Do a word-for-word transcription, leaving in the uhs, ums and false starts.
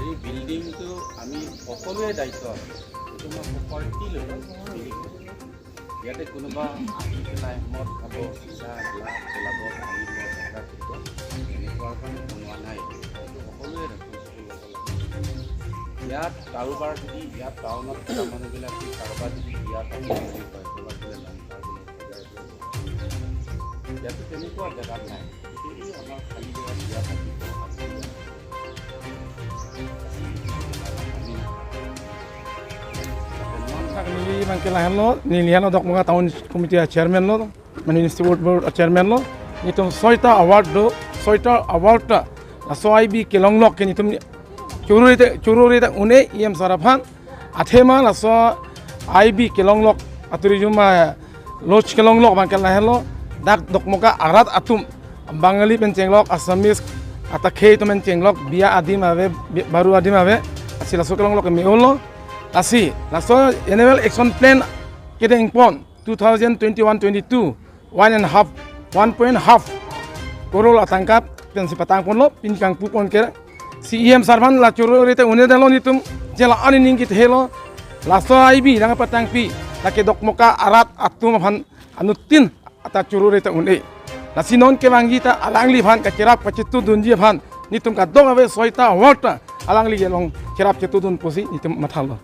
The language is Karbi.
এই বিল্ডিংটো আমি সকলোৱে দায়িত্ব আছে। এইটো আমাৰ প্ৰপাৰ্টি লৈ বিল্ডিং। ইয়াতে কোনোবা আহি পেলাই মদ খাব, চিচা, গ্লাছ, চলাব, ভাঙিব, লেতেৰা কৰিব, এনেকুৱা কাৰণে বনোৱা নাই। এইটো সকলোৱে ৰেছপনচিবল ল'ব লাগে। ইয়াত কাৰোবাৰ যদি, ইয়াত টাউনত থকা মানুহবিলাকে কাৰোবাৰ যদি বিয়া পাতিম বুলি কয়, ক'ৰবাত বোলে লংকাৰ বোলে বজাৰ বোলে, ইয়াতো তেনেকুৱা জেগা নাই। গতিকে এই আমাৰ খালী জেগাত বিয়া পাতিব, আজি ইয়াত আমি Neli abang ke lahenlo, neli hano Dokmoka Town Committee a chairman lo, mane municipal board a chairman lo, nelitum soita award do, soita award ta, laso I B kelonglok ke nelitum choro rite, choro rite un-e E M sir aphan, athema laso I B kelonglok a tourism a lodge kelonglok abang ke lahenlo, dak Dokmoka arat atum, Bangali pen chenglok, Assamese, atakhei atum pen chenglok, biya adim ave, bi-, baru adim ave, lasi laso kelonglok ke me-olo, lasi laso annual action plan kedeng pon, two thousand twenty-one twenty-two, one and half, one point half crore atangka pensi patang ponlo, pini kangpu pon ke, si E M sir aphan la choro rite un-e detlo nelitum, je la-an aning kethelo, laso I B nangpatangpi, lake Dokmoka arat atum aphan anuttin ta choro rite un-e. Lasi non kevangji ta alangliphan kacherap kachetudunji aphan, nelitum kadokave soita award ta alangli along cherap chetudun pusi nelitum mathalo.